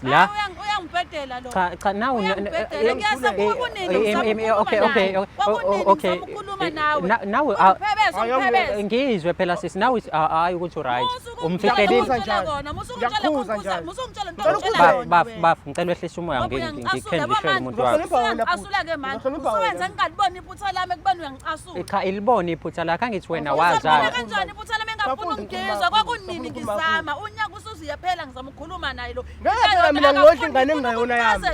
La Uyangibhedela lo. Cha cha, nawu Uyangibhedela, ngiyasaba kunini ngizama okay ukukhuluma okay nawe. Kwakunini okay ngizama ukukhuluma nawe. Nawe Ungiphebeze, Hayi, ungiphebeze. Ngizwe phela sisi, nawe hayi ukuthi uright. Musu Umfihlelile. ukungitshela kona, musu ukungitshela Ngiyakhuza khona, njalo. musu ukungitshela into Ngicela ongitshela ukuza. yona Baf wena. baf, ngicela wehlise umoya. Ngoba uyangicasula, Ngikhendlishele yabo umuntu wakho. Ngizohlonipha wena, bhuti. Usuyangicasula-ke manje. Ngizohlonipha Usuwenza wena. ngingaliboni iphutha lami ekubeni uyangicasula. Cha, ilibona iphutha lakho, angithi wena Uzolibona wazala. Uzolibona kanjani iphutha lami engafuni Ngifuna ukungizwa? ukukhuluma Kwakunini kakhulu. ngizama, unyaka usuziyaphela ngizama ukukhuluma naye lo. Ngeke phela mina ngilodla ingane engingayona yami.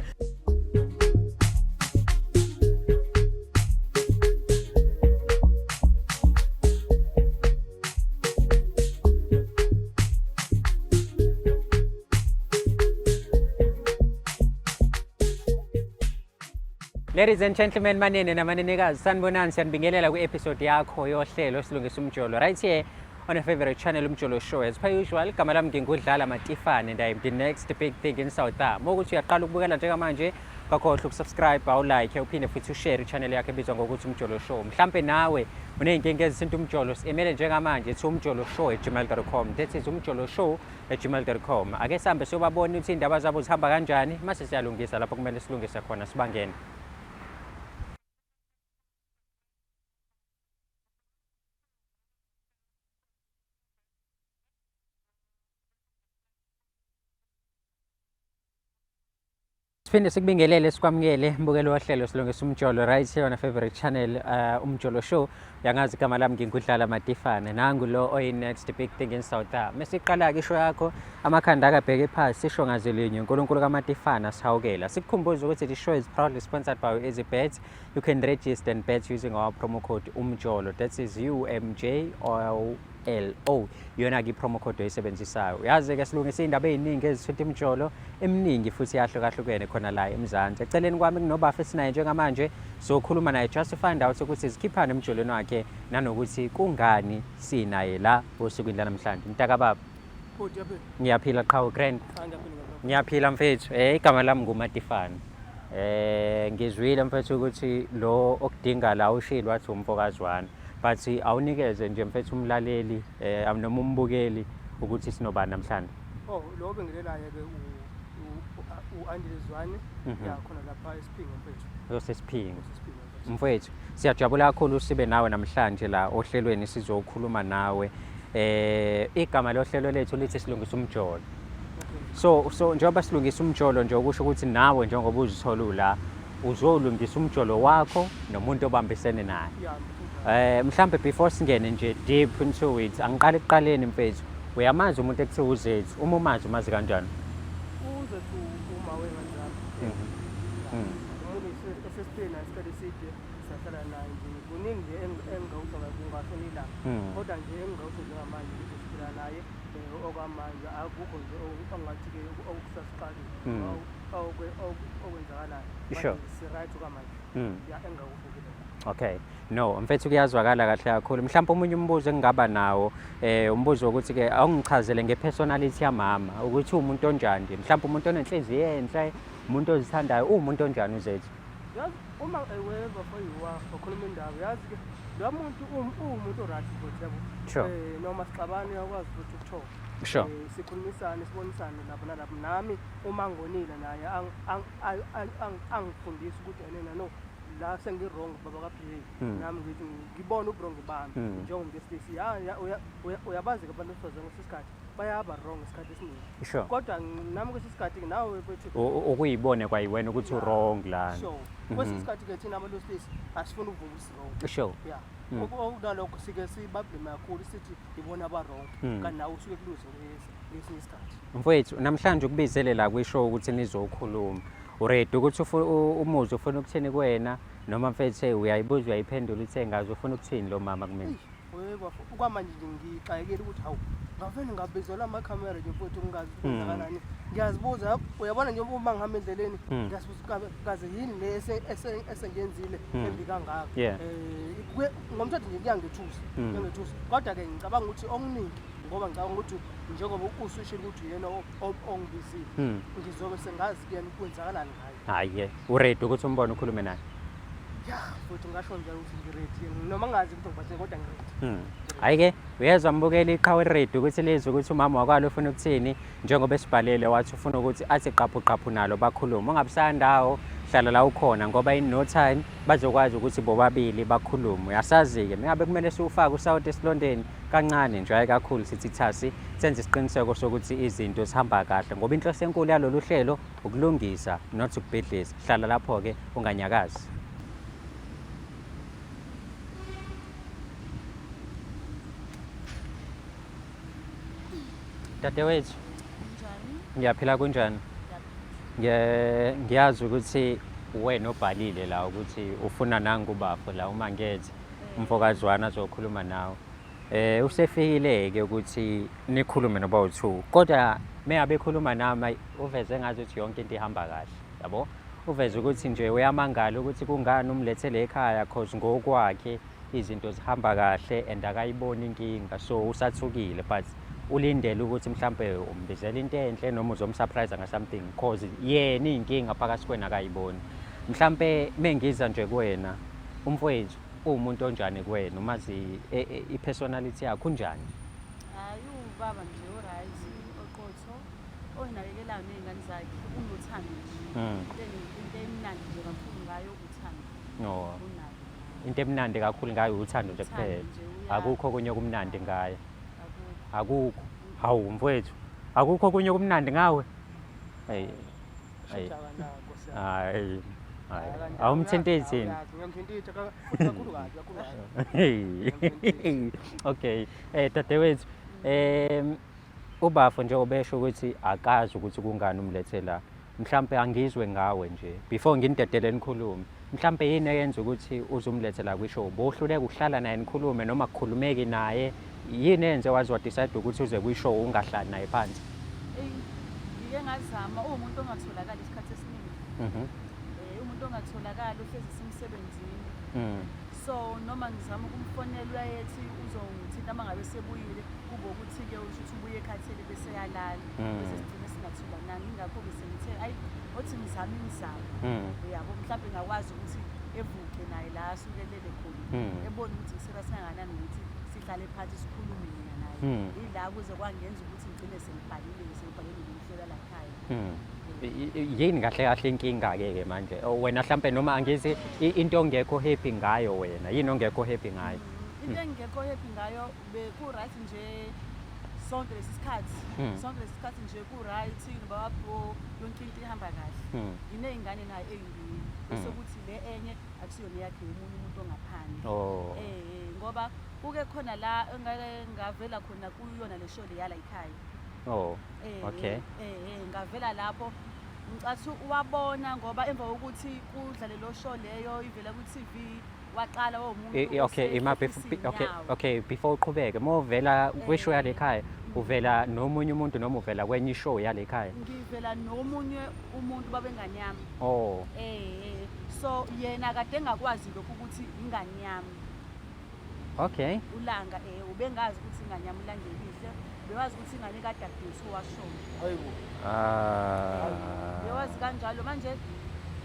Ladies and gentlemen, manene namanenekazi, sanibonani, siyanibingelela kwi-episode yakho yohlelo Silungisa Umjolo right here on your favorite channel, Umjolo Show. As per usual, igama lami ngingudlala Matifane and I am the next big thing in South. Uma ukuthi uyaqala ukubukela njengamanje, ungakhohlwa ukusubscribe, awulike, uphinde futhi ushare i-channel yakho ebizwa ngokuthi Umjolo Show. Mhlampe nawe uney'nkinga ezithinta umjolo, si-email njengamanje to umjoloshow@gmail.com. That is umjoloshow@gmail.com. Ake sihambe siyobabona ukuthi iy'ndaba zabo zihamba kanjani, mase siyalungisa lapho kumele silungise khona. Sibangene. Siphinde sikubingelele, sikwamukele mbukelo wohlelo Silungisa Umjolo right here on our favorite channel, Umjolo Show. Uyangazi, igama lami ngingudlala Matifane. Nangu lo oyi next big thing in South Africa. Mesiqala ke ishow yakho, amakhanda akabheke phansi, sisho ngazelinye uNkulunkulu kaMatifana sihawukela. Sikukhumbuza ukuthi the show is proudly sponsored by EasyBet. You can register and bet using our promo code Umjolo. That is UMJOLO. Iyona ke i-promo code oyisebenzisayo. Uyazi ke silungisa iy'ndaba ey'ningi ezithinta imijolo eminingi futhi yahlukahlukene khona la eMzansi. Eceleni kwami kunobafa esinaye njengamanje, sokhuluma naye just to find out ukuthi zikhiphani emjolweni wakhe nanokuthi kungani sinaye la osukwini lanamhlanje. Mntakababa. Bhuti, uyaphila? Ngiyaphila qhawe, grand. Cha, ngiyaphila ngempela. Ngiyaphila mfethu. Igama lami nguMatifane. Ngizwile mfethu ukuthi lo okudinga la ushilo wathi umfokazwana. But awunikeze nje mfethu umlaleli noma umbukeli ukuthi sinobani namhlanje. Oh, lo obingelelayo ke u-Andile Zwane, ya, khona lapha eSiphingo mfethu. Yosesiphingo. Osesiphingo mfethu. Mfethu, siyajabula kakhulu sibe nawe namhlanje la ohlelweni sizokhuluma nawe. Igama lohlelo lethu lithi Silungisa Umjolo. So njengoba silungisa umjolo nje, okusho ukuthi nawe njengoba uzithola ula uzolungisa umjolo wakho nomuntu obambisene naye. Ya, mfethu. Mhlambe before singene nje deep into it, angiqale ekuqaleni mfethu. Uyamazi umuntu ekuthiwa uZethu? Uma umazi, umazi kanjani? UZethu uma wengane zami. Umuntu esesiphile naye isikhathi eside, sahlala naye nje. Kuningi nje engingawusho ngashona ilanga. Kodwa nje engingawusho njengamanje ukuthi siphila naye okwamanje akukho nje ongathi-ke okusasiqalile okwenzakalayo. Manje si-right okwamanje. Ya, engingakusho nje lokho. Okay. No, mfethu, kuyazwakala kahle kakhulu. Mhlawumbe omunye umbuzo engingaba nawo umbuzo wokuthi ke awungichazele ngepersonality yamama ukuthi umuntu onjani nje. Mhlawumbe umuntu onenhliziyo enhle, umuntu ozithandayo, uwumuntu onjani uZethu? Yazi uma weva for you wakhuluma indaba, yazi-ke lo muntu uwumuntu o-right futhi, yabo. Noma sixabane uyakwazi futhi ukuthola. Sikhulumisane, sibonisane lapho nalapho. Nami uma ngonile naye angifundise ukuthi enena no, la sengi-wrong baba ka-behave. Nami ngithi ngibone ubu-wrong bami njengomuntu wesilisa. Ya, uyabazi-ke abantu besifazane kwesinye isikhathi bayaba wrong isikhathi esiningi. Kodwa nami kwesinye isikhathi nawe mfethu Ukuyibone kwayiwena ukuthi u-wrong la. Sure. Kwesinye isikhathi-ke thina abantu besilisa asifuni ukuvuma ukuthi wrong. Ya. Okunalokho sike sibablame kakhulu, sithi ibona aba-wrong. Kanti nawe usuke kuluze ngesinye isikhathi. Mfowethu, namhlanje ukubizele la kwishow ukuthi nizokhuluma. Uready ukuthi umuzwe ufuna ukuthini kuwena, noma mfethu hey, uyayibuza uyayiphendula uthe ngazi ufuna ukuthini lo mama kumina? Eyi, webafo, okwamanje nje ngixakekile ukuthi hawu, ngavele ngabizelwa amakhamera nje mfowethu, ngingazi ukuthi kwenzakalani. Ngiyazibuza, uyabona nje uma ngihamba endleleni, ngiyazibuza kaze yini le esengiyenzile embi kangaka. Ngomthetho nje kuyangethusa, kuyangethusa. Kodwa-ke ngicabanga ukuthi okuningi, ngoba ngicabanga ukuthi njengoba usushilo ukuthi uyena ongibizile, ngizobe sengazi kuyena kwenzakalani ngaye. Hhayi-ke, uready ukuthi umbone ukhulume naye? Ya, futhi ngasho njalo ukuthi ngi-ready noma ngingazi ukuthi ngiphatheke kodwa ngi-ready. Hhayi-ke uyezwa mbukeli iqhawe ready ukuthi lizwe ukuthi umama wakwalo ufuna ukuthini njengoba esibhalele wathi ufuna ukuthi athi qaphu qaphu nalo bakhulume. Ungabusaya ndawo, hlala la ukhona ngoba in no time bazokwazi ukuthi bobabili bakhulume. Uyasazi-ke mengabe kumele siwufake usawoti esilondeni kancane nje hhayi kakhulu sithi thasi senze isiqiniseko sokuthi izinto zihamba kahle ngoba inhloso enkulu yalolu hlelo ukulungisa not ukubhidliza. Hlala lapho-ke unganyakazi. Dadewethu. Njani? Ngiyaphila kunjani? Ngiyazi ukuthi wena obhalile la ukuthi ufuna nangu ubafo la uma ngethe umfokazwana azokhuluma nawe. Usefikile ke ukuthi nikhulume noba u2. Kodwa meyabe ekhuluma nami uveze ngazi ukuthi yonke into ihamba kahle, yabo? Uveze ukuthi nje uyamangala ukuthi kungani umlethele ekhaya cause ngokwakhe izinto zihamba kahle and akayiboni inkinga so usathukile but ulindele ukuthi mhlampe umbizela into enhle noma uzomsurprise nga something cause yena inkinga phakathi kwena akayiboni. Mhlampe mengiza nje kuwena umfowethu uwumuntu onjani kuwena umazi i-personality yakhe unjani? Hayi ubaba nje o-right oqotho oyinakekelayo ney'ngane zakhe unothando nje. Into emnandi nje kakhulu ngayo uthando. No. Unalo. Into emnandi kakhulu ngayo uthando nje Uthando kuphela. nje, uya- Akukho okunye okumnandi ngaye. Akukho. Akukho. Hawu mfowethu. Akukho okunye okumnandi ngawe. Hey. Hey. Shuthi akanako, Nkosi yami. Hayi. Hayi. Akanako. Awumthintithi yini? Awuyazi, ngiyamthintitha kakhulu kabi, kakhulu kabi. Okay. Dadewethu, ubafo nje obesho ukuthi akazi ukuthi kungani umlethe la. Mhlampe angizwe ngawe nje before nginidedele nikhulume. Mhlampe yini eyenza ukuthi uzumlethe la kwishow? Bohluleka ukuhlala naye nikhulume noma kukhulumeki naye? Yini eyenze waze wa-decide ukuthi uze kwishow ungahlali naye phansi? Eyi, ngike ngazama uwumuntu ongatholakali isikhathi esiningi. Umuntu ongatholakali uhlezi esemsebenzini. So noma ngizama ukumfonela uyayethi uzongithinta uma ngabe sebuyile kube ukuthi-ke usho ukuthi ubuye ekhathele bese eyalala. Bese sigcine singatholananga. Ingakho-ke sengithe ayi othi ngizame imizamo. Uyabo mhlawumbe ngakwazi ukuthi evuke naye la asuke elele khona. Ebone ukuthi ngiserious kangakanani ukuthi sihlale phansi sikhulume mina naye. Yila kuze kwangenza ukuthi ngigcine sengibhalile sengibhalele lolu hlelo la ekhaya. Yini kahle kahle inkinga-ke ke manje? Wena mhlampe noma angithi into ongekho happy ngayo wena, yini ongekho happy ngayo? Into engekho happy ngayo beku-right nje sonke lesi sikhathi. Sonke lesi sikhathi nje ku-right, nobaba yonke into ihamba kahle. Nginey'ngane naye ey'mbili. Bese kuthi le enye akusiyona eyakhe yomunye umuntu ongaphandle. Ngoba kuke khona la engake ngavela khona kuyona le show le yala ekhaya. Ngavela lapho ngicathi wabona ngoba emva kokuthi kudlale lo show leyo ivela ku TV waqala womuntu Okay, ima okay, okay, before uqhubeke, uma uvela kwishow yale ekhaya, uvela nomunye umuntu noma uvela kwenye ishow yale ekhaya? Ngivela nomunye umuntu babengane yami. So yena kade engakwazi lokhu ukuthi ingane yami. Ulanga ubengazi ukuthi ingane yami uLanga elihle. Bewazi ukuthi ingane kadadewethu washona. Hayibo. Bewazi kanjalo manje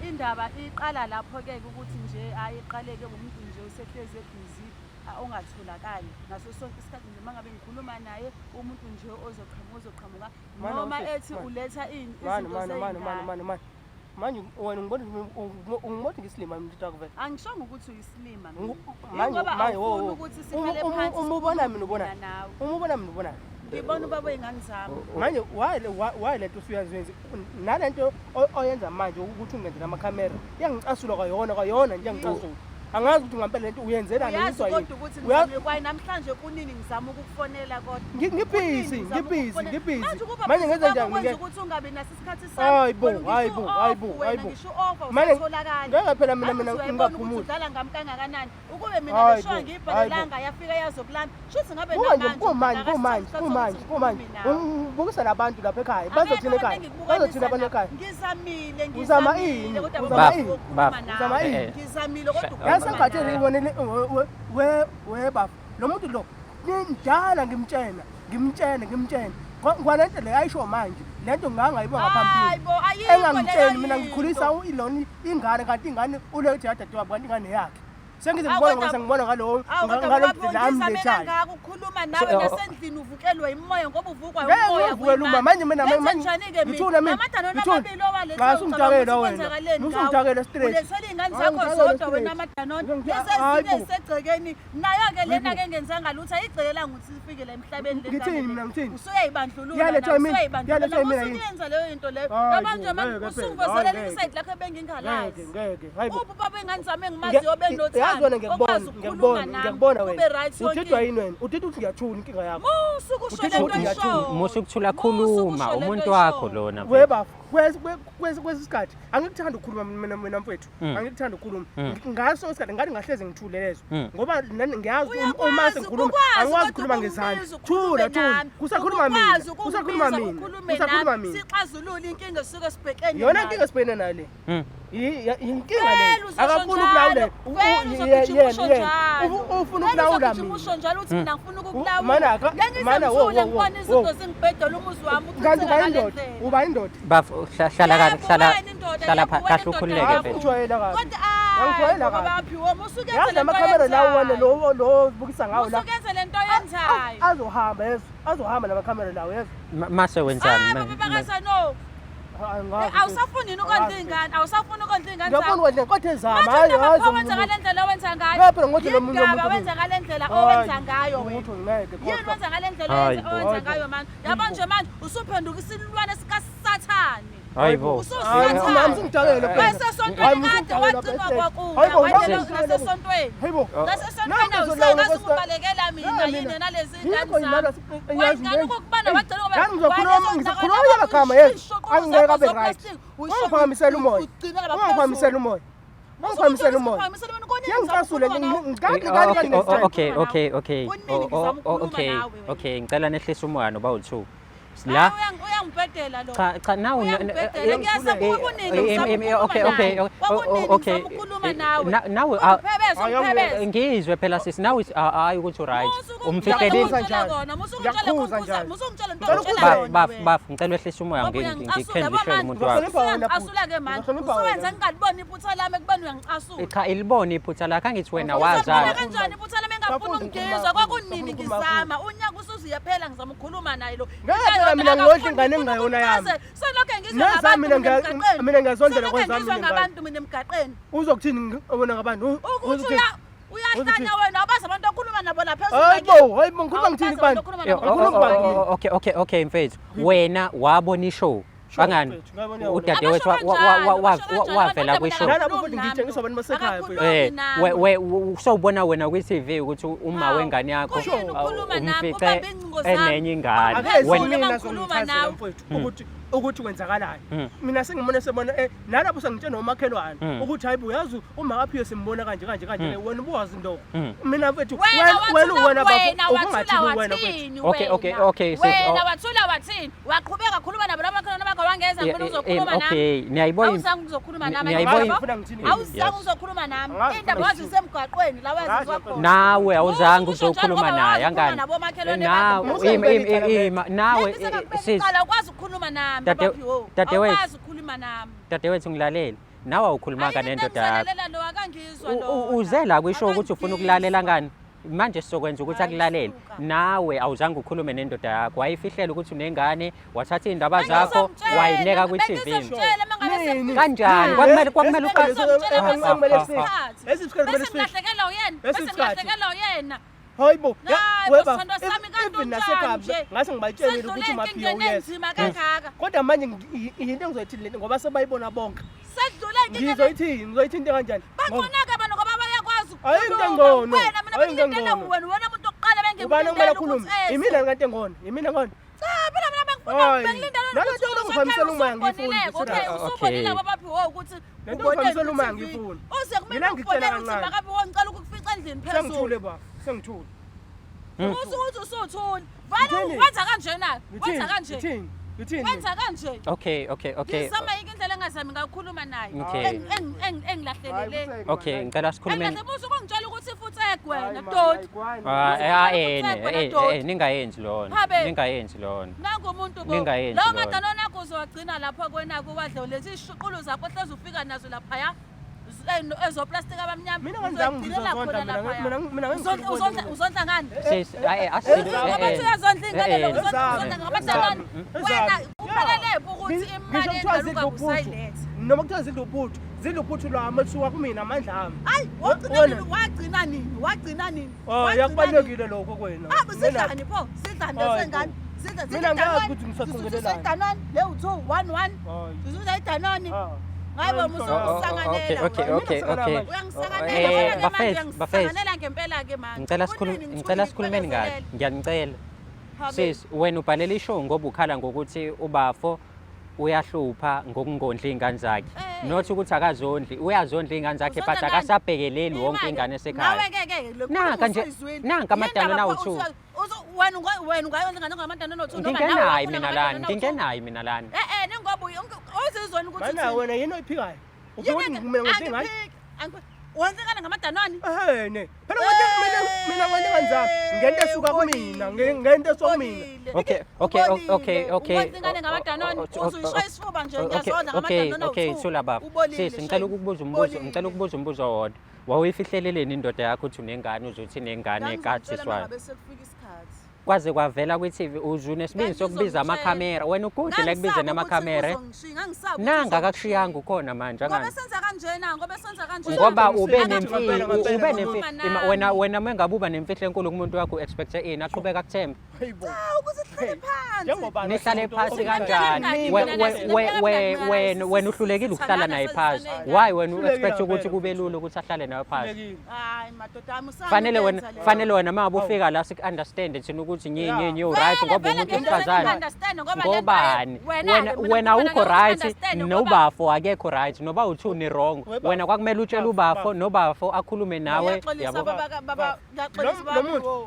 indaba iqala lapho ke ukuthi nje ayiqaleke umuntu nje usehlezi ebhizi ongatholakali ngaso sonke isikhathi nje mangabe ngikhuluma naye umuntu nje ozoqhamuka Mane, noma usisi, ethi mane. uletha ini Mane, izinto mane, mane, mane, zey'ngane. mane, mane. Manje wena ungibona ungibona ngisilima mina mntu wakho vele. Angishongo ukuthi uyisilima mina. Manje, Ingoba manje, wo, awufuni wo. ukuthi sihlale phansi Uma ubona mina ubona. sikhulume nawe. Uma ubona mina ubona. Ngibona ubaba wey'ngane zami. Manje why le nto usuyazenza? Nalento oyenza manje ukuthi ungenzele amakhamera iyangicasula kwayona, kwayona nje iyangicasula. Angazi ukuthi ngampela lento uyenzelani, Uyazi uyizwa yini? kodwa ukuthi Uyazi ngizame kwaye namhlanje kunini ngizama ukukufonela kodwa. Ngibhizi, Kunini ngizama ngibhizi, ukukufonela. ngibhizi. Manje ukuba Manje busy ngenze kwakho njani? kwenza Nge- ukuthi ungabi naso isikhathi sami. Hayi bo, Wena ngisho hayi bo, u-off hayi bo, wena hayi bo. ngisho u-off, Manje awusatholakali. ngeke phela mina, Angithi mina uyayibona ukuthi ngingaphumuli. udlala ngami kangakanani. Ukube mina Hayi le show bo, angiyibhalelanga, hayi bo. yafika yazokulanda. Shuthi ngabe Kumanje, namanje kumanje, akasithola kumanje, isikhathi kumanje, sokuthi kumanje. ngikhulume nawe. Ungibukisa nabantu lapha ekhaya. Akekho Bazothina abantu ekhaya. engikubukanisa Bazothina abantu nabo. ekhaya. Ngizamile, Uzama ngizamile, ini? kodwa Uzama baba ini? ukukhuluma Baba. nawe. Uzama ini? Ngizamile kodwa Sha- ukukhuluma Yazi sengathi nawe. ngibonele, we baba. Lo muntu lo, ngindala ngimtshela, ngimtshela, ngimtshela. Kwalento le ayisho manje. Lento ngangayibona Hayi ngaphambili. bo, ayikho Engangitsheli leyo mina into. ngikhulisa ilona ingane kanti ingane ulethe yadadewabo kanti ingane yakhe. Sengize Awu, ngibona kodwa- ngoba sengibona ngalowo Awu kodwa ngalo baba la ungizame amlethayo. kangaka ukukhuluma nawe So, nasendlini uvukelwe yimoya ngoba uvukwa Ngeke umoya ngivukelwe umoya. Manje mina- Lenze manje- njani-ke mina? ngithula mina, Amadanono ngithula. amabili owalethe Cha, ucabanga usungidakela ukuthi wena. kwenzakaleni ngawe? Usungidakela straight. Ulethele iy'ngane Hayi, zakho ngidakela zodwa straight. wena amadanono. Ngidakela- Lezi Hayi ezinye bo. ezisegcekeni nayo-ke lena Hayi bo. ke engenzanga lutho ayigcekelanga ukuthi ifike la emhlabeni le Ngithini ngane le. mina, ngithini? Usuyayibandlulula Yalethwa nawe, yimina, usuyayibandlulula. yalethwa yimina yini? Usuyenza leyo into leyo. Hayi Yabo bo, nje manje ngeke phela, usungivezelela hayi ngeke. isayidi lakho ebengingalazi. Ngeke ngeke. Hayi bo. Uphi ubaba ingane zami engimaziyo Yazi wena benothando ngiyakubona, okwazi ukukhuluma ngiyakubona, nami ngiyakubona kube wena. right yonke Udidwa into. yini wena? Udidwa ukuthi ngiyathula inkinga yakho. Musa ukusho Udidwa lento ukuthi ngiyathula. oyishoyo. Musa ukuthula Musa khuluma ukusho lento umuntu wakho oyishoyo. lona. We bafo, kwesi isikhathi angikuthandi ukukhuluma mina mina mfethu. Angikuthandi ukukhuluma. Ngaso isikhathi ngathi ngahleze ngithule lezo. Ngoba nani ngiyazi uma Uyakwazi, sengikhuluma ukukwazi angikwazi kodwa ukukhuluma ngezandla. ukumbiza ukhulume Thula thula. nami. Kusakhuluma mina. Ukukwazi ukungibiza Kusakhuluma mina. ukhulume Kusakhuluma nami. mina. Sixazulule inkinga esisuke sibhekene Yona nayo. inkinga esibhekene nayo le. Inkinga le. Vele uzosho Akafuni ukulawula. njalo. Vele uzogijima usho njalo. Ufuna Vele ukulawula uzogijima mina. usho njalo uthi mina ngifuna ukukulawula. Mana ka- Ngeke ngize mana, wo, ngithule wo, wo, ngibone wo. izinto zingibhedela umuzi wami Kanti uchitheka uba ngale indoda, ndlela. uba indoda. Bafo hlala kahle Yebo, hlala wena indoda, hlala yebo, pha wena kahle indoda, ukhululeke yebo. mfethu. Ujwayela kabi. Kodwa ayi, Angijwayela ngoba kabi. baphiwe, musa ukuyenza Yazi lento lamakhamera lawo wena oyenzayo. lo lo obukisa ngawo Musa la. ukuyenza lento oyenzayo. Azohamba yezo. Azohamba lamakhamera lawo yezo. Mase wenzani? Hayi, baba bakaZano. Angazi. Awusafuni yini ukondla iy'ngane? Awusafuni ukondla iy'ngane Ngiyafuna zakho? ukondla kodwa ezami. Manje Hayi indaba hayi. pho wenza ngale ndlela owenza ngayo? Ngeke phela ngothi lo muntu Yini ndaba wenza ngale ndlela owenza ngayo wena? Lutho ngeke Yini kodwa. wenza ngale ndlela Hayi owenza bo. owenza ngayo manje? Yabo nje manje usuphenduka isilwane sikaSathane. Hayi bo. Hayi Ususathane. usungidakele phela. Wayesesontweni kade wagcinwa kwakuya, Hayibo, wayelokhu usungidakele. nasesontweni. Hayibo. Nasesontweni Nangu awusekaze uzolawula ukubalekela mina yini nalezi Yikho ngane yinalo zami. Wayengane ukukubana wagcina ngoba Nami ngizokhuluma ngizokhuluma amagama yezo. Angeke abe right. Ungiphakamisela umoya. Ungiphakamisela umoya. Ungiphakamisela umoya. Ngiyangicasula ngikade kade kade next time. Okay okay okay. Kunini ngizama ukukhuluma Okay nawe wena. okay ngicela nehlise umoya noba u2. La Uyangibhedela lo. cha cha nawe Uyangibhedela. Ngiyasabuka kunini ngizama ukukhuluma okay okay nawe. Kwakunini okay ngizama ukukhuluma nawe. Nawe Ungiphebeze, Hayi, ungiphebeze. ngizwe phela sisi nawe hayi ukuthi uright Musa umfihlelile ukungitshela njalo. kona, musa ukungitshela Ngiyakukhuza khumbuza, njalo. musa ukungitshela into Ngicela ongitshela ukuza. yona baf wena. baf ngicela wehlise umoya Ngoba uyangicasula, ngikhendlishele umuntu manje. wakho Ngizohlonipha wena bhuti. Usuyangicasula-ke manje. Ngizohlonipha Usuwenza wena. ngingaliboni iphutha lami ekubeni uyangicasula. cha ilibona iphutha lakho angithi wena Uzobona wazala kanjani iphutha lami engafuni Ngafunda ukungizwa ukukhuluma, kwakunini ngafunda ukukhuluma. ngizama unyaka usuze uyaphela ngizama ukukhuluma naye lo Ngeke phela mina ngiyodla ingane engingayona yami. Selokhe ngizwa Nezami ngabantu mina mina emgaqweni. mina ngiyazondela Selokhe kwezami ngizwa mina ingane. ngabantu mina emgaqweni Uzokuthini wena ngabantu? ukuthi Uzokuthini? uyahlanya Uzokuthini? wena abazi abantu okhuluma nabo la phezulu Hayi bo, hayi bo, ngikhuluma ngithini Awubazi kubantu? abantu okhuluma Yo, nabo. Ngikhuluma kubantu. okay okay okay mfethu wena wabona ishow Sure, bangani mfethu, ngabona yona. udadewethu Abasho kanjalo, basho kanjalo, wavela abantu kwishow mina Nalabo futhi ngitshengiswa abantu basekhaya Akakhulumi mfethu. nami. Sowubona wena kwi-TV ukuthi uma Hawu, wengane yakho kuyini ukhuluma nami, umfice ubambe ingcingo zami. enenye ingane Akeze Wena- mina ngikhuluma zongichazela nawe. mfethu ukuthi ukuthi kwenzakalani. Mina sengibona sebona nalapho sengitshela nomakhelwane ukuthi hayi bo uyazi uma kaphiwe simbona kanje kanje kanje wena ubuwazi ndoko. Mina mfethu Wena wena wathula wena bafo wena wathula ubungathini wena mfethu. wathini Okay, okay, wena? okay, sis, Wena oh. wathula wathini? Waqhubeka khuluma nabo lamakhelwane bakho wangeza Yeah, ngifuna uzokhuluma nami. okay niyayibona Awuzange uzokhuluma nami. Niyayibona- yabo? Ngifuna ngithini? Awuzange Yes. uzokhuluma nami. Angazi Indaba ngifuna wazi usemgwaqweni la Angazi wazi wakhona. nawe awuzange Musa ukusho njalo uzokhuluma ngoba naye wazi ukhuluma angani nabomakhelwane nawe bakho. Musa ngibeka icala ima nawe sis Qala ukwazi ukukhuluma nami Dade- baba Phiwo. dadewethu. Awukwazi ukukhuluma nami. dadewethu ngilalele nawe awukhulumanga Ayikho into nendoda yakho engizoyilalela lo akangizwa U- lona. uze la kwisho ukuthi ufuna ukulalela Akangizwa. ngani manje sizokwenza ukuthi Hayi, akulalele suka. nawe awuzange ukhulume nendoda yakho wayifihlela ukuthi unengane wathatha iy'ndaba zakho Bengizomtshela, wayineka kwi-TV bengizomtshela uma ngabe Nini? sefika. Kanjani? Kwakumele kwakumele uqale Bengizomtshela Ah, bese ah, kumele ah, ah. isikhathi. Lesi sikhathi kumele Bese sifike. ngilahlekelwa uyena. Lesi Bese sikhathi. ngilahlekelwa uyena. Hayi bo, Hayi bo, sithandwa sami, kanti even unjani nasekhaya nje? ngase ngibatshelile Sedlule ukuthi uMaphiwe enkingeni uyeza. enzima kangaka. Kodwa manje into engizoyithini lento ngoba sebayibona bonke. Sedlule enkingeni. Ngizoyithini? Ngizoyithinta kanjani? Ngoba Bangcona-ke abantu ngoba bayakwazi Ayikho into ukukhuluma. engcono. Wena mina Ayikho into bengilindele engcono. wena, wena muntu wokuqala ubani okumele bengimlindele akhulume? ukuthi eze. Imina kanti engcono, imina ngcono. Cha, phela mina bengifuna Hayi. bengilindele Nale ukuthi nto yokuphakamisela umoya angiyifuni, usubonile-ke, okay, Sira. usubonile Okay. ababaphiwe ukuthi Le nto uboneni yokuphakamisela umoya ku-TV. angiyifuni. Uze kumele Mina ngikutshela ukufonela ukuthi kancane. makaphiwe ngicela ukukufica endlini phezulu. Sengithule ba, sengithule. Usukuthi usuthule. Vele Ngithini? wenza kanje na? Ngithini? Wenza kanje. Ngithini? Ngithini? Wenza kanje. Okay okay okay Ngizama yinke indlela engazi Ngingazami ngakhuluma naye. Okay. Engilahlelele. Okay, ngicela sikhulumeni. Engilahlele buze ukungitshela ukuthi futhi egwena doti. Ah, eh, eh, eh, ningayenzi lona. Habe. Ningayenzi lona. Nangu umuntu bo. Ningayenzi Lawo lona. madanoni akho uzowagcina lapho kwenako wadle lezi ishuqulu zakho hlezi ufika nazo laphaya. Ezoplastiki abamnyama. Mina ngenzanga Uzogcinela ngizozondla khona mina laphaya. mina mina Uzondla uzondla ngani? Sis, eh, Ngoba uthi uyazondla ingane lo eh, uzondla ngamadanoni. Wena uphelele ukuthi imali Ngisho kuthiwa yengane zidla ungabe uphuthu usayiletha. noma kuthiwa zidla uphuthu zidla uphuthu lwami olusuka kumina amandla ami. Hayi, wagcina Wena- nini? Wagcina nini? Wagcina nini? Oh, Wagcina nini? yakubalulekile lokho kwena. Ah, sidlani pho? Sidlani Hayi lesengane? bo. Sidla Mina ngiyazi ukuthi ngisaqongelelani. Idanoni le u2 1 1. Hayi. Uzuza idanoni. Ah. Hayi bo Oh, oh, musukusanganela. okay, okay, okay. Uyangisanganela Eh, ke manje bafethu, bafethu. uyangisanganela ngempela ke manje. Ngicela sikhulume, ngicela sikhulumeni kahle. Ngiyanicela. Sis, wena ubhalela ishow ngoba ukhala ngokuthi ubafo uyahlupha ngokungondli iy'ngane zakhe. Eh. Not ukuthi akazondli, uyazondla iy'ngane zakhe but Uzondla ngani? akasabhekeleli wonke ingane esekhaya. Nawe ke ke le Nanka nje- nanka amadanoni awu-two. Wena wena ungayondla ingane ngamadanoni awu-two noma nawe Ngingenayi wafuna mina ngamadanoni lana, awu-two. ngingenayi mina lana. Eh eh ningoba uzizona ukuthi Mana uthini. wena yini oyiphikayo? Uphika ukuthi mina ngondla ingane? Wondla ingane ngamadanoni? Ehene. Phela ngondla mina mina ngondla ingane zami ngento esuka kumina ngento esuka kumina. Okay. Wondla ingane ngamadanoni uzuyishaya isifuba nje ngiyazondla Okay, ngamadanoni okay, awu-two. thula baba. Ubolile, Sis, ngicela shame. ukukubuza umbuzo, Ubolile. ngicela ukubuza umbuzo owodwa. Wawuyifihleleleni indoda yakho ukuthi unengane uzothi inengane Ngangizomtshela ekathiswayo? mangabe sekufika isikhathi. Kwaze kwavela kwi-TV uze unesibindi sokubiza Ngangizomtshela. amakhamera. Wena ukude la ekubizeni Ngangisaba ukuthi amakhamera. uzongishiya, ngangisaba ukuthi Nanga uzongishiya. akakushiyanga ukhona manje Ngoba angani. senza kanjena, ngoba senza kanjena. Ngoba ube Akakushiyanga nemfihlo, ngempela, ngempela. ube Ukhuluma nemfihlo. nami. Wena wena mengabe uba nemfihlo enkulu kumuntu wakho expect ini aqhubeka akuthembe. Hayibo. Cha, ukuthi sihlale phansi. Njengoba Nihlale phansi Mina kanjani? mina Wena wena uhlulekile ukuhlala naye phansi. Why wena u-expect ukuthi kube lula ukuthi ahlale nawe phansi? Hayi madoda ami usami Fanele wena ukuyenza leyo. fanele wena uma ngabe ufika la siku-understand thina ukuthi nyi nyi nyi right Vele, ngoba vele umuntu ngeke wesifazane. ngi-understand ngoba le nto Ngobani? wena-ke, Wena mina wena ngikhuluma awukho nawe, right understand ngoba- nobafo akekho right noba uthi ni wrong. Webafo. Wena kwakumele utshele Bafo, ubafo bafo. nobafo akhulume nawe Ngiyaxolisa yabo. baba baba ngiyaxolisa Lo baba. muntu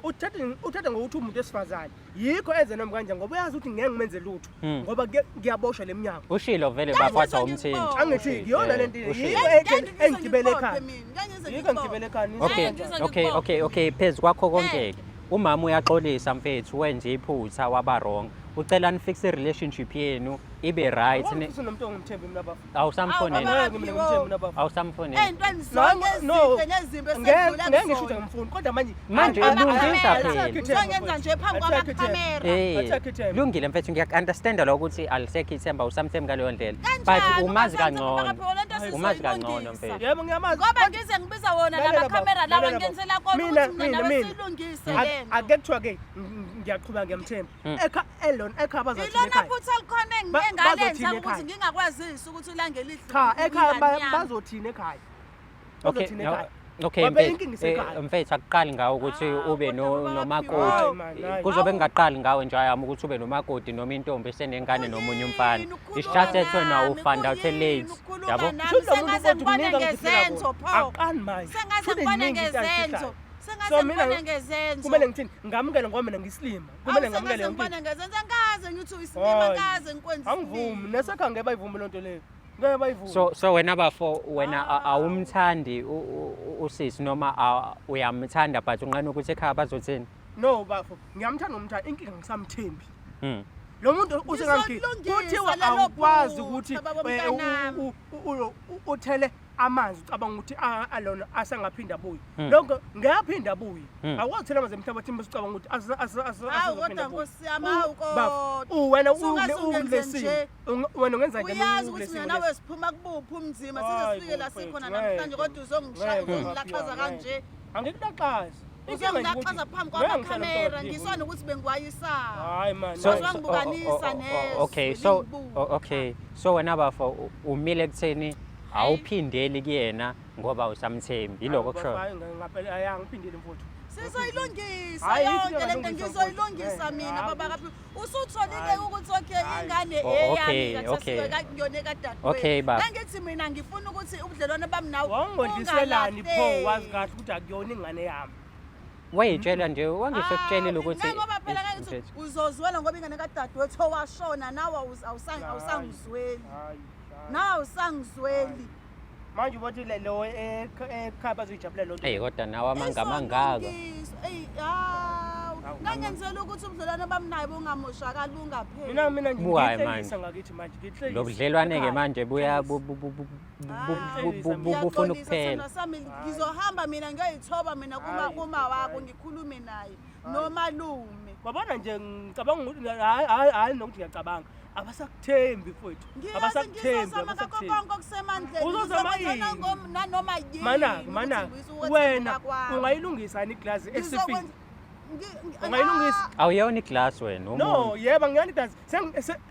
uthatha ngokuthi umuntu wesifazane yikho enze noma kanjani ngoba uyazi ukuthi ngeke ngimenze lutho ngoba ngiyaboshwa leminyango. Ushilo vele Ngeke bafo wathi ngize awumthinti. ngikubone. Angithi Ushilo, iyona eh, lento ushilo. yikho Ngeke ngize engigibele ngikubophe ekhaya. mina, ngeke ngize Yikho engigibele ngikubophe. ekhaya. Okay, Ngeke ngize okay, ngikubophe. okay. Phezu kwakho konke Ngeke. ke umama uyaxolisa mfethu wenze iphutha waba wrong. Ucela nifix i-relationship yenu ibe right. Awufisi nomuntu ongimthembi mina bafo. Awusamfoneli. Awu, baba. Ngeke mina ngimthembi mina bafo. Awusamfoneli. Ey'ntweni zonke No, ezinhle nezimbi ngeke esedlule ngeke ngisho ukuthi kuzona. angimfuni kodwa manje Manje lungisa phela. Uzongenza nje phambi kwamakhamera. Eh, Athakhe ithemba. lungile mfethu ngiyaku-understanda lokho ukuthi alisekho ithemba usamthembi ngaleyo ndlela but Kanjani umazi ungasamthembi kangcono baba, lento umazi sizoyilungisa. kangcono mfethu Yebo ngiyamazi. Ngoba ngize ngibiza wona Lalela lama khamera baba, lawa lalela ngenzela baba. kona Mina- ukuthi mina mina- nawe mina. siyilungise le nto. Ake kuthiwa ke ngiyaqhubeka ngiyamthemba. Ekha elona ekha bazothini Ilona ekhaya. phutha elikhona Ba- engalenza bazothini ukuthi ekhaya? ngingakwazisi ukuthi ilanga elihle Cha ekhaya ingane yami. bazothini ekhaya? Okay, Bazothini no, ekhaya? okay Ngoba mfethu, inkinga isekhaya. mfethu akuqali ngawe ukuthi Ah, ube kodwa baba nomakoti. Hayi man, hayi. Kuzobe Hawu. kungaqali ngawe nje yami ukuthi ube nomakoti noma intombi esenengane nomunye umfana. Kuyini It's just that wena nami? u-find out Kuyini late. ukukhuluma Yabo? nami? Shuthi lo muntu Sengaze kodwa ngibone kuningi angifihlela ngezenzo kona. pho. Aqani manje. Sengaze Shuthi ngibone kuningi into ngezenzo. angifihlayo. Sengaze So mina ngibone ngezenzo. Kumele ngithini? Ngamukele ngoba mina ngiyisilima. Kumele Awu, ngamukele sengaze yonke into. ngibone ngezenzo angikaze ngithi uyisilima Hayi. angikaze ngikwenze Angivumi, isilima. nesekhaya ngeke bayivume lonto leyo. Ngeke bayivume. So wena bafo wena awumthandi usisi noma uyamthanda but unqena ukuthi ekhaya bazothini? No bafo, ngiyamthanda ngomthanda, inkinga ngisamthembi. Lo muntu usengamkhi Ngizolungisa kuthiwa lelo awukwazi phutha, ukuthi baba mntanami. uthele amanzi ucabanga ukuthi alona asangaphinda abuye. Lokho ngiyaphinda abuye. Awukwazi uthela amanzi emhlabathini bese ucabanga ukuthi Hawu, asazophinda kodwa abuye. Nkosi yami, hawu Bafo, kodwa. wena Sungaze ungenze ukulesimo. nje. Wena ungenza njani Uyazi ukuthi ukulesimo mina lesi? nawe siphuma kubuphi umzima size Hayi sifike la bo, sikhona mfethu, namhlanje ngeke. kodwa uzongishaya Ngeke, uzongilaxaza ngeke. kanje. Angikulaxazi. Inkinga nje ukuthi Uzongilaxaza phambi ngeke ngihlale kwamakhamera nomntu ngisona ukuthi bengiwayisa. Hayi man. So, hayi. so, Wazwangibukanisa nezwe, okay, so lingibuka. okay. So wena bafo umile ekutheni awuphindeli kuyena ngoba usamthembi. Yiloko kusho. Hayi, ngaphela hayi angiphindile mfowethu. Sizoyilungisa Hayi, yonke into lento engalungiswa ngizoyilungisa mfowethu. mina Hayi, baba kaPhi. Usutholile Hayi. ukuthi okay Hayi. ingane Oh, eyami okay, khathesi okay. kuyona ekadadewethu. Okay, baba. Ngangithi mina ngifuna ukuthi ubudlelwane bami nawe Wangondliselani pho ungalahleki. wazi kahle ukuthi akuyona ingane yami. Wayitshela nje wangisekutshelile ukuthi Hayi, ngoba phela kangithi uzozwela ngoba ingane kadadewethu owashona nawe awusangizweli. Hayi. Nawe awusangizweli. Manje ubothi lo ekhaya bazoyijabulela lonto. Eyi kodwa nawe amanga amangaka. Eyi hawu. Ngangenzela ukuthi ubudlelwane bami naye bungamoshakali bungapheli. Mina mina Bukayi ngiyihlekisa manje. ngakithi manje ngiyihlekisa. Lo budlelwane-ke manje buya bufuna Ngiyaxolisa ukuphela. sithandwa sami ngizohamba mina ngiyoyithoba mina Hayi, kuma wakho hayi. ngikhulume naye nomalume. Wabona nje ngicabanga ukuthi hayi hayi hayi nokuthi ngiyacabanga. Abasakuthembi mfowethu. Ngiyazi Abasakuthembi, ngizozama ngakho abasakuthembi. konke okusemandleni. Uzozama Ngizokwenza ini? nanoma yini. Mana ukuthi mana ngibuyise ukwethembeka wena kwami. ungayilungisa ni glass esifini. Ungayilungisa? Awuyona iglass wena No, umuntu. yebo ngiyani glass.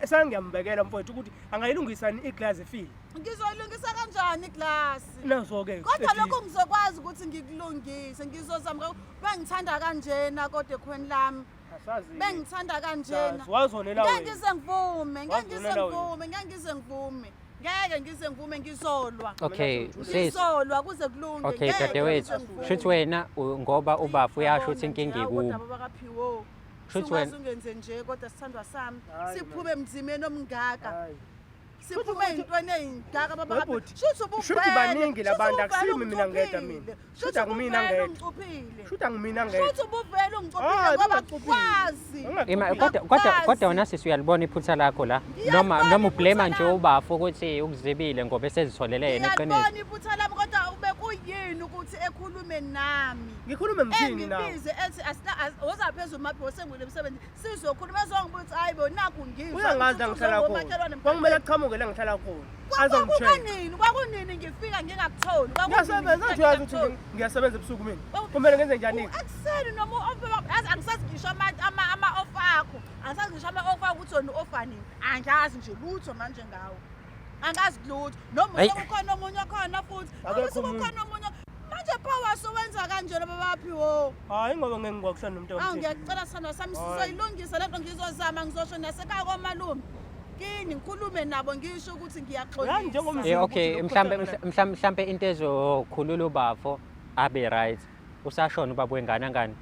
Sengiyambekela mfowethu ukuthi angayilungisa ni iglass efile. Ngizoyilungisa kanjani iglasi? Nazo ke. Kodwa lokho ngizokwazi ukuthi ngikulungise. Ngizozama bengithanda kanjena kodwa ekhweni lami. Asazi. Bengithanda kanjena. Wazonela Ngeke wena. ngize mvume, ngeke ngize Wazonela wena. mvume, ngeke ngize mvume. Ngeke ngize mvume ngizolwa. Okay, sis. Ngizolwa kuze kulunge. Okay, Ngeke dadewethu. ngize mvume. Shuthi wena ngoba ubafu uyasho ukuthi inkinga Yabona ikubo. nje, hawu, kodwa bakaphiwo. Shuthi wena Sungaze ungenze nje kodwa sithandwa sami. Hayi, Siphume emzimeni omngaka. Hayi. Siphume ey'ntweni ey'ngaka baba. Webhuti, Shuthi ubuvele. shuthi baningi la bantu, shuthi akusimi ubuvele mina ngedwa mina. ungicuphile, Shuthi akumina ubuvele ngedwa. ungicuphile. Shuthi angimina ngedwa. Shuthi ubuvele ungicuphile Hayi, ngoba bengacuphile. kwazi. Ima Ungacuphile. kodwa kodwa Ngiyakwazi. kodwa wena sisi uyalibona iphutha lakho la. Ngiyalibona Noma noma ublame iphutha nje lami. ubafu ukuthi ukuzibile ngoba esezitholele yena iqiniso. Ngiyalibona iphutha lami kodwa ube kuyini ukuthi ekhulume nami. Ngikhulume ngithini nawe? Engibize ethi woza phezulu maphi sengule emsebenzini sizokhuluma ezongibuza ukuthi hayi bo nakhu ngizwa Uyangazi la ukuthi ngihlala uzoba khona. umakhelwane Kwakumele emgwaqeni. aqhamuke la ngihlala khona. Azongitshela. Kwakunini kwakunini ngifika ngingakutholi Ngiyasebenza kwakunini nje uyazi ukuthi ngiyasebenza ebusuku mina. Kumele ngenze njani? Ekuseni noma yazi angisazi ngisho ama-off akho angisazi ngisho ama-off akho ukuthi wena u-offa nini angazi nje lutho manje ngawo angazi lutho noma Hayi. sekukhona omunye okhona futhi noma Akekho sekukhona omunye manje pho wasuwenza kanjena babaphiwo Hayi ngoba ngeke ngikwakuhlala nomuntu Awu omthile. ngiyacela sithandwa sami Hayi. sizoyilungisa lento ngizozama ngizosho nasekhaya komalume kini ngikhulume nabo ngisho ukuthi Yani ngiyaxolisa. njengomzulu Eh okay, ukuthi mhlambe lokhu mhlambe into ezokhulula ubafo abe right. Usashona ubaba wengane angani?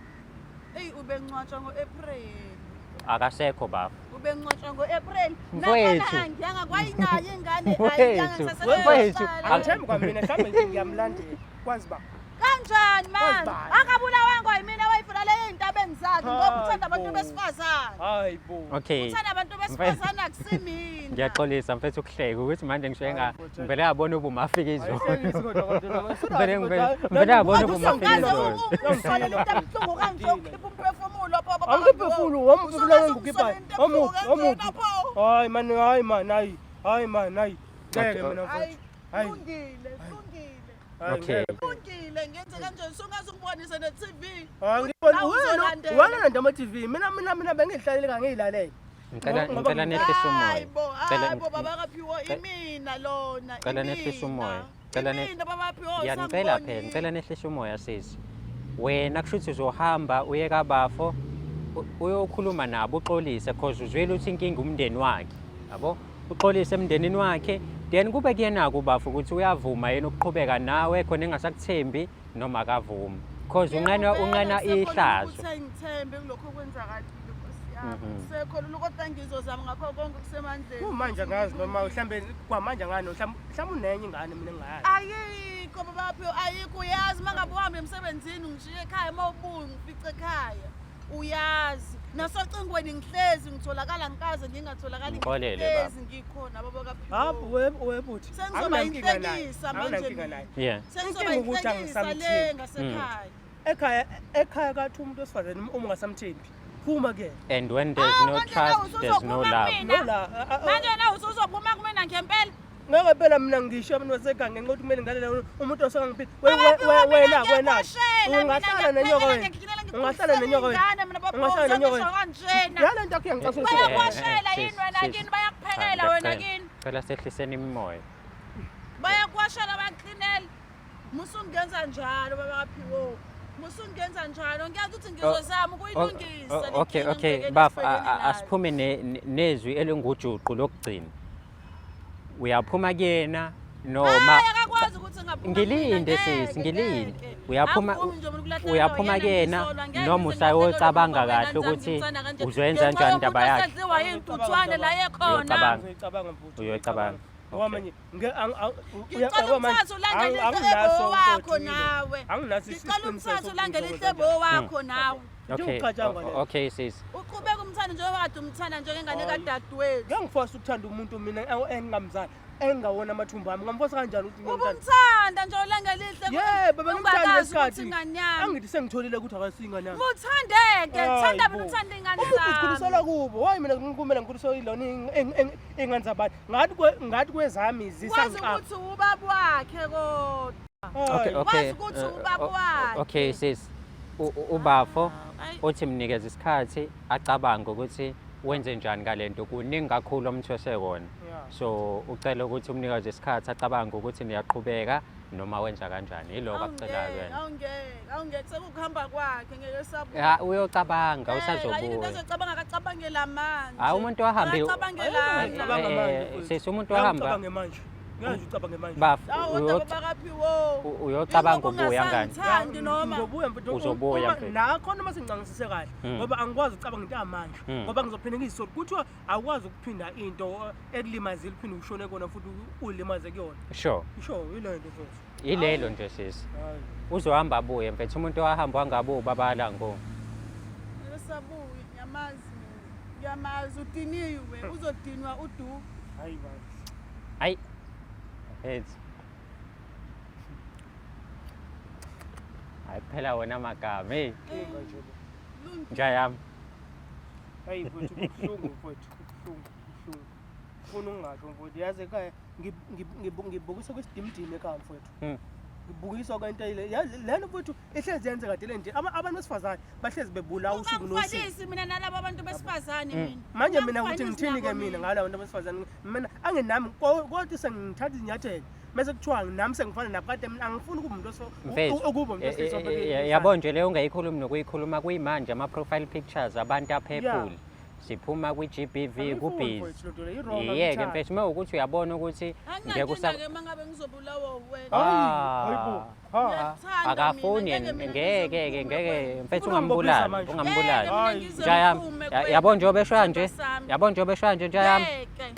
Eyi ubencwatshwa ngo-April. Akasekho bafo. Ubencwatshwa ngo-April. Mfowethu. Nakhona angiyanga kwayinayo ingane Mfowethu. ayiyanga ngisasele Mfowethu. yokuqala. Angithembi kwamina mhlawumbe nje ngiyamlandela. Kwazi ba. Kanjani manje? Kwazibani? Akabulawanga yimina wayifuna leyo ey'ntabeni zakhe ngoba uthanda abantu Hayi bo. besifazane. Hayi bo. Okay. Uthanda abantu besifazane akusimina. Ngiyaxolisa mfethu ukuhleka ukuthi manje ngisho Hayi, enga mfowethu. ngivele ngabona ubumafika izolo. Ayihlekisi kodwa kodwa noma. Ngivele ngivele ngabona ubumafika Usungaze izolo. ungisolele into ebuhlungu kanje ukhipha umphefumulo pho baba. Angiphefumulo, womphefumulo Usungaze engiwukhiphayo. ungisolele into ebuhlungu Omuphi, omuphi. kanjena pho. Hayi man, hayi man, hayi. Hayi man, hayi. Ngeke mina Hayi, mfowethu. Hayi. lungile, lungile. Hayi, Okay. ngeke. Lungile, ngenze kanjani usungaze ungibonise ne-TV. Hayi ngibona La wena uzolandela. wena landa ama TV. Mina mina mina bengihlalele kangiyilalele. Ngicela Ngoba ngicela nehlise umoya. Hayi bo, Ngicela hayi bo baba kaPhiwo imina lona. Ngicela nehlise umoya. Ngicela Imina baba Phiwo. Ngiyanicela phela, ngicela nehlise umoya sisi. Wena kusho ukuthi uzohamba uye kabafo uyokhuluma nabo uxolise cause uzwile ukuthi inkinga umndeni wakhe. Yabo? Uxolise emndenini wakhe then kube kuyena-ke ubafo ukuthi uyavuma yena ukuqhubeka nawe khona engasakuthembi noma akavumi. Cause unqena unqena ihlazo. Ukuthi ngithembe kulokho okwenzakalile Nkosi yami. Mhm. Sekho lulu kodwa ngizozama ngakho konke okusemandleni. Kumanje angazi noma mhlambe kwamanje angani mhlambe mhlambe unenye ingane mina engingayazi. Ayikho baba Phiwo, ayikho uyazi uma ngabe uhambe emsebenzini ungishiye ekhaya uma ubuya ungifice ekhaya. Uyazi nasocingweni ngihlezi ngitholakala ngikaze ngingatholakali Ngixolele, ngihlezi ngikhona baba kaPhiwo. Hawu we webuthi. Sengizoba inhlekisa manje Anginankinga mina. naye. Yeah. Sengizoba Inkinga ukuthi inhlekisa le angisamthembi. ngasekhaya. Ekhaya ekhaya kathi umuntu wesifazane uma ungasamthembi phuma kuyena. And when there's Ah, no manje trust, nawe there's no usuzophuma love. kumina. No la. a- a- Manje nawe usuzophuma kumina ngempela. Ngeke phela mina ngisho abantu basekhaya ngenxa yokuthi kumele ngilalele umuntu osekangiphila. Baba Phiwo, mina Wena wena ngiyakuwashela, mina ungahlala nenyoka ngiyakuphekela, wena. ngiyakuklinela, Ungahlala nenyoka wena. ngikukhusela ingane mina baba Ungahlala nenyoka uzongisho wena. kanjena. Yale nto yakho iyangicasula. Bayakuwashela Eh, eh, yini sis, wena sis. kini bayakuphekela Cha, wena ngiyacela. kini. Cela sehliseni imimoya. Bayakuwashela bayakuklinela. Musungenza njalo baba kaPhiwo. Musungenza njalo ngiyazi ukuthi ngizozama ukuyilungisa. le Okay, nkinga okay, engibhekene baf esibhekene nayo. asiphume nezwi elingujuqu lokugcina. Uyaphuma kuyena noma Hayi akakwazi ukuthi ngaphuma Ngilinde, kumina, sisi, ngeke, ngilinde. ngeke. Uyaphuma Angivumi nje mina ukulahlekelwa uyaphuma uyena kuyena ngisolwa, ngeke noma ngize ngilahlekelwe usayocabanga umfowenu kahle kanjani, ukuthi ngimthanda kanje. uzoyenza Ngenxa njani indaba yomuntu yakhe. osedliwa yintuthwane la ekhona. Uyocabanga. Ngizoyicabanga mfowethu. Uyoyicabanga. Ngoba Okay. manje Ngicela uyabona manje, umthathe ulandele inhlebo anginaso wakho mfowethu, nawe. Anginaso Ngicela isiqiniseko umthathe sokuthi ulandele ngizokwenza inhlebo wakho nawe. Okay. Njengokucatshangwa leyo. Okay sis. Uqhubeka umthanda njengoba kade umthanda njengengane Hayi. kadadewethu. Ngiyangifosa ukuthanda umuntu mina engingamzali engingawona amathumbu ami. Ngamfosa kanjani ukuthi ngiyomthanda? Ubumthanda nje uLangelihle Yebo, bengimthanda ungakazi ukuthi ngesikhathi. ingane yami. Angithi sengitholile ukuthi akasiyingane yami. Muthandeke, thanda mina Hayi bo. uthanda ingane Umuntu zami. uzikhulisela kubo. Why mina kumele ngikhuliswe ilona ingane zabantu? Ngathi ngathi kwezami Wazi zisangiqapha. ukuthi ubaba wakhe kodwa. Okay, okay. Wazi ukuthi ubaba wakhe. Okay sis. Ubafo Ayi. uthi mnikeze isikhathi acabange ukuthi wenze njani ngalento kuningi kakhulu omthwese kona. Yeah. So ucela ukuthi umnikeze isikhathi acabange ukuthi niyaqhubeka noma wenza kanjani. Yiloko akucelayo Awungeke, yena. awungeke, awungeke sekukuhamba kwakhe ngeke sabuya. Ya uyocabanga Ayikho into usazobuya. azocabanga akacabangela manje. Hayi umuntu wahambe Akacabangelanga. Cabanga manje, mfowethu. sisi umuntu wahamba Ucabange manje. Ngeke ucabange manje. bafo Awu bakaphiwo. uyocabanga ubuya ngani? Ngani noma Ngizobuya mfethu. Uzobuya, mfethu. Nakho noma sengicangisise kahle ngoba angikwazi ukucabanga into yamanje ngoba ngizophinda ngiyisole. Kuthiwa awukwazi ukuphinda into ekulimazile uphinde ushone kona futhi ulimaze kuyona. Sure. Sure, yile nto mfethu. Ilelo nje sisi. Hayi. Uzohamba abuye mfethu umuntu owahamba wangabuyi ubabala ngo. Ngeke sabuya ngiyamazi mina. Ngiyamazi udiniwe uzodinwa udu. Hayi baba. Hayi. Mfethu. Hayi phela wona amagama hey Inkinga nje le. nja yami. Hayi mfethu kubuhlungu mfethu, kubuhlungu, kubuhlungu. Ufuna ungasho mfethu, yazi ekhaya ngibukisa kwesidimdimi ekhaya mfethu. Ngibukiswa kwento ile. Yazi lento mfethu ihlezi yenzeka kade le nje. Abantu besifazane bahlezi bebulawa usuku nosuku. Ungamfanisi mina nalabo abantu besifazane mina. Manje mina ukuthi Ungamfanisi ngithini ke nabo mina ngalabo bantu besifazane mina anginami kodwa sengithatha izinyathelo mase kuthiwa nami sengifana nabo kade mina angifuni ukuba umuntu Mfethu, ukuba umuntu wesilisa obekile yabo nje leyo ungayikhulumi nokuyikhuluma kuyimanje ama-profile pictures abantu aphepule Yeah. siphuma kwi-GBV Angiyifuni kubhizi mfowethu lento le, i-wrong, yeke angiyithandi. mfethu uma ukuthi uyabona ukuthi ngeke usa Anginankinga ke mangabe ngizobulawa wena. Ah. Hayi, hayibo. Ha. Ngiyakuthanda akafuni mina, yena ngeke mina ngeke ke ngize ngeke mfethu Ufuna ukungibophisa ungambulali manje. ungambulali Ngeke mina Hayi. ngize nja yami ngiphume kuwena, yabo nje obeshwa nje sithandwa sami. yabo nje obeshwa nje nja yami Ngeke.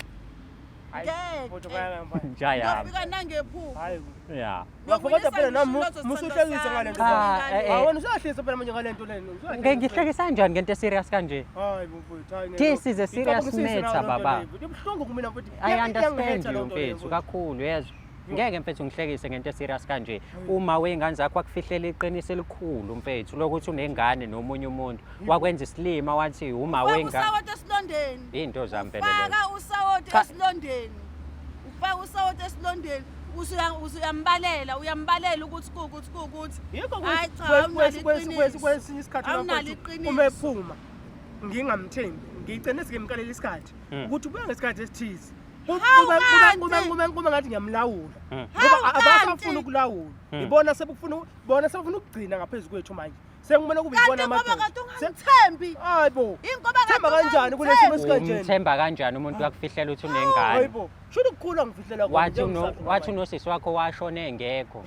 Hayi, Ngeke. mfowethu, kaya mfana. nja yami Ngiyofika nangephupho. Hayi. ya Bafo kodwa phela nami Ngiyokuyisa musuhlekisa ngale nto. Cha, Hayi wena usuyahlisa phela manje ngale nto lena. Ngeke ngihlekisa kanjani ngento eserious kanje Hayi mfowethu, hayi ngeke. This is a serious Ngicabanga matter, baba. Ibuhlungu kumina mfowethu. I understand you mfethu kakhulu yezwa ngeke mfethu ngihlekise ngento eserious kanje uma wey'ngane zakho wakufihlela iqiniso elikhulu mfethu lokuthi unengane nomunye umuntu wakwenza isilima wathi uma Ufaka wengane usawoti esilondeni. iy'nto zami phela lezo. Ufaka usawoti Cha. esilondeni. Ufaka usawoti esilondeni. Usuyambalela, uyambalela ukuthi kuwukuthi kuwukuthi. Yikho Hayi cha, awunalo iqiniso. kwesinye isikhathi Awunalo mfowethu, iqiniso. uma ephuma ngingamthembi ngigcine sengimkalela isikhathi ukuthi ubuya ngesikhathi esithize. Hawu kanti! Kube ngathi ngiyamlawula. Hawu Ngoba abasafuni kanti! ukulawula. Ibona sebufuna bona sebufuna ukugcina ngaphezulu kwethu manje. Sekumele kube Kanti ibona ngoba amadoda. kade ungamthembi. Hayi bo. Ingoba kade Themba kanjani kulesi simo ungamthembi. esikanjena? Umthemba kanjani umuntu wakufihlela ukuthi unengane Hayi bo. Shuthi ukukhula ngifihlela kona. wathi wathi unosisi wakho washona engekho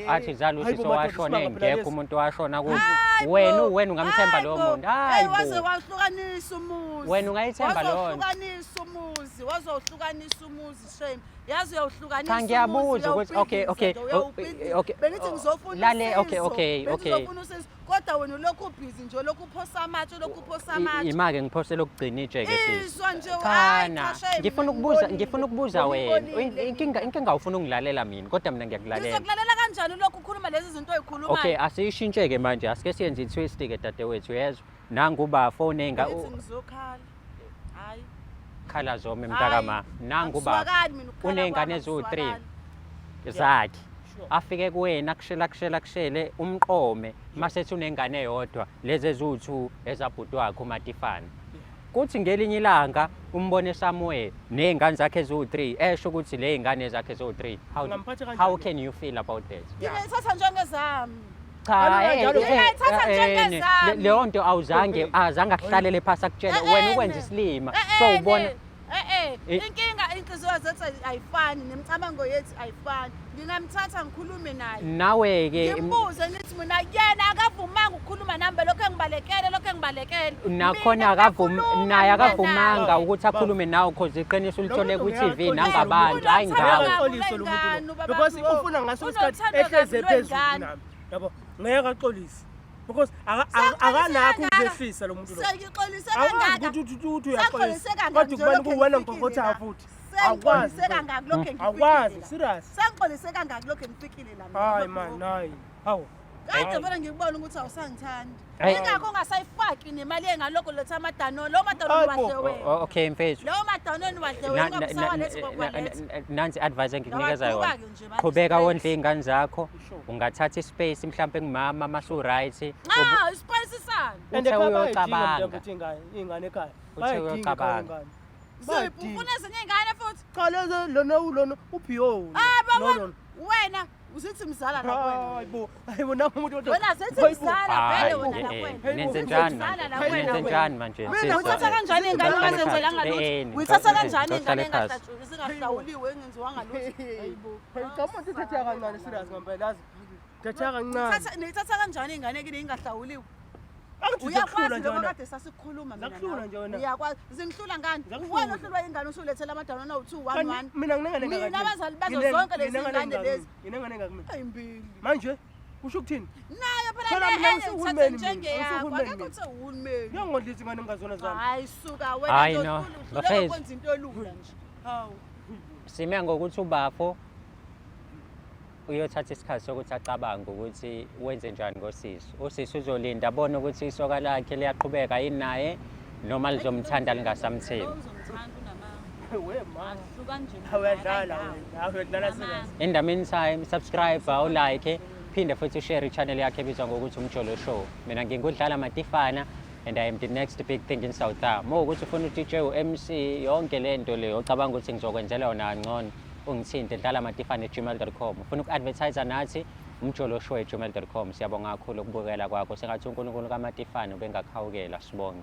athi zalo Hayi bo, usisi madoda, washona isimanga phela engekho lesi. umuntu washona kuthi Hayi bo, wena wena ungamthemba hayi lowo bo. muntu hayi Hey, waze bo wahlukanisa umuzi. Wena ungayithemba Waze leyo nto? wahlukanisa umuzi, waze wahlukanisa umuzi shame. Yazi uyawuhlukanisa Cha, ngiyabuza umuzi, ukuthi- okay, okay, uyawubhidliza nje, uyawubhidliza. okay. Bengithi ngizofuna Lale, okay, usizo, okay, bengithi okay. ngizofuna usizo. Kodwa wena ulokhu ubhizi nje ulokhu uphosa amatshe ulokhu uphosa amatshe. Ima-ke ngiphose lokugcina ijeke sisi. Izwa nje hayi Chana, cha shame. ngifuna ukubuza ngibonile, ngifuna ukubuza wena. ngibonile Inkinga inkinga ufuna ungilalela mina kodwa mina ngiyakulalela. Ngizokulalela kanjani ulokhu ukhuluma lezi zinto oyikhulumayo? Okay, asiyishintshe-ke manje asike siyenze i-twist-ke dadewethu yezwa. Nangu ubafo onenga Ngithi ngizokhala. Hayi. khala zome mntakama. Nangu ubaba Akuswakali mina ukukhala uney'ngane kwami, eziwu-3 akuswakali. zakhe. Sure. Afike kuwena kushela kushela kushele umqome masethi unengane eyodwa lezi eziwu-2 ezabhuti wakhe uMatifana. Kuthi ngelinye ilanga umbone somewhere ney'ngane zakhe eziwu-3 esho ukuthi le y'ngane zakhe eziwu-3 how, Ungamphatha kanjani? how can you feel about that? Ngingayithatha njengezami. Cha, Kaloku kanjalo Ngingayithatha njengezami. leyo nto awuzange azange akuhlalele phasi akutshele wena ukwenza isilima so ubona Inkinga inhliziyo zethu ayifani nemicabango yethu ayifani. Ngingamthatha ngikhulume naye. Nawe-ke Ngimbuze ngithi mina yena akavumanga ukukhuluma nami, belokhu engibalekele, lokhu engibalekele. Nakhona Mina ngiyakhuluma naye mina akavumanga nawe. ukuthi akhulume nawe, cause iqiniso ulithole Lo muntu kwi-TV ngeke nangabantu, hhayi ngawe. Uyaxolisa lo muntu lo. Because ufuna ngaso isikhathi Unothando ehleze kabi phezulu lwengane. nami. Yabo, ngeke axolise. Because Sengixolise akanakho kangaka. ukuzehlisa lo muntu lo. Sengixolise Awazi kangaka. ukuthi uthi uyaxolisa. Sengixolise kangaka Kodwa nje kubani lokhu kuwena engifikile ngqongqotha la. futhi. Awukwazi. Sengixolise kangaka lokhu engifikile Awukwazi, la. serious. Sengixolise kangaka lokhu engifikile la mina. Hayi man, hayi. Hawu. Kade vele ngikubona ukuthi awusangithandi. Hayi. Ingakho ungasayifaki nemali engalokho letha amadanoni. Lawo madanoni Hayi bo. wadle wena. Okay mfethu. Lawo madanoni wadle wena ungabusawaletha kwakwaletha. Nansi i-advice engikunikeza yona. Ngawaqhuba-ke nje manje Qhubeka straight. wondle iy'ngane zakho. Ungathatha ispace mhlampe kumama masu-right. Ah, ispace sani. And Uthe ekhaya bayayidinga uyocabanga. mntakwethu ingane, iy'ngane ekhaya. Uthe Bayayidinga ekhaya uyocabanga. ingane. Ziphi Bayayidinga. ufuna ezinye iy'ngane futhi? Cha lezi lona lona uphiwo. Ah, Lo baba lona. wena uzithi mzala la kuwena. Hayibo, hayibo nangu umuntu odwa. Wena zithi Hayibo. mzala vele Hayi, wena la eh, kuwena. nenze njani Mzala manje? la kuwena Nenze wena. njani manje? Mina Sisi, uyithatha kanjani ingane ngizohlala ungazenzelanga phansi. lutho? Eh, eh, Uyithatha kanjani ngizohlala ingane phansi. engahlawuliwe engenziwanga lutho? Hayibo. Hayi cha umuntu uthatha kancane serious ngempela yazi. Thatha kancane. Uyithatha niyithatha kanjani ingane kini ingahlawuliwe? Angithi Uyakwazi uyakuhlula nje lokho wena. kade sasikhuluma mina Zakuhlula nawe. nje wena. Uyakwazi. Zingihlula ngani? Zakuhlula. Wena ohlulwa ingane usulethela amadanoni awu-2 1 Kanti 1. Mina nginengane Mina engaka abazali bazo zonke lezi ngane lezi. Nginengane engaka mina. Ayimbili. Manje usho ukuthini? Nayo phela Phela le mina enye ngisuhulumeni ngithathe mina, njengeyakho. ngisuhulumeni Akekho mina. uthe uhulumeni. Ngiyangondlisa ingane engingazona zami. Hayi suka wena Hayi, nje no. uhluleka Bafethu. ukwenza into elula nje. Hawu. Sime ngokuthi ubafo uyothatha isikhathi sokuthi acabange ukuthi wenze njani ngosisi. Usisi uzolinda abone ukuthi isoka lakhe liyaqhubeka yini naye noma lizomthanda lingasamthembi. Uzomthanda unamanga. We ma. Ahluka nje. Awuyadlala wena. Awuyadlala serious. In the meantime, subscribe, ulike, phinde futhi ushare i-channel yakhe ebizwa ngokuthi Umjolo Show. Mina ngingudlala Matifana and I am the next big thing in South Africa. Uma ukuthi ufuna u-DJ, u-MC, yonke le nto leyo ocabanga ukuthi ngizokwenzela yona kangcono, ungithinte dlalamatifana@gmail.com. Ufuna uku-advertise nathi, umjoloshow@gmail.com. Siyabonga kakhulu ukubukela kwakho. Sengathi uNkulunkulu kaMatifana ubengakhawukela, sibonge.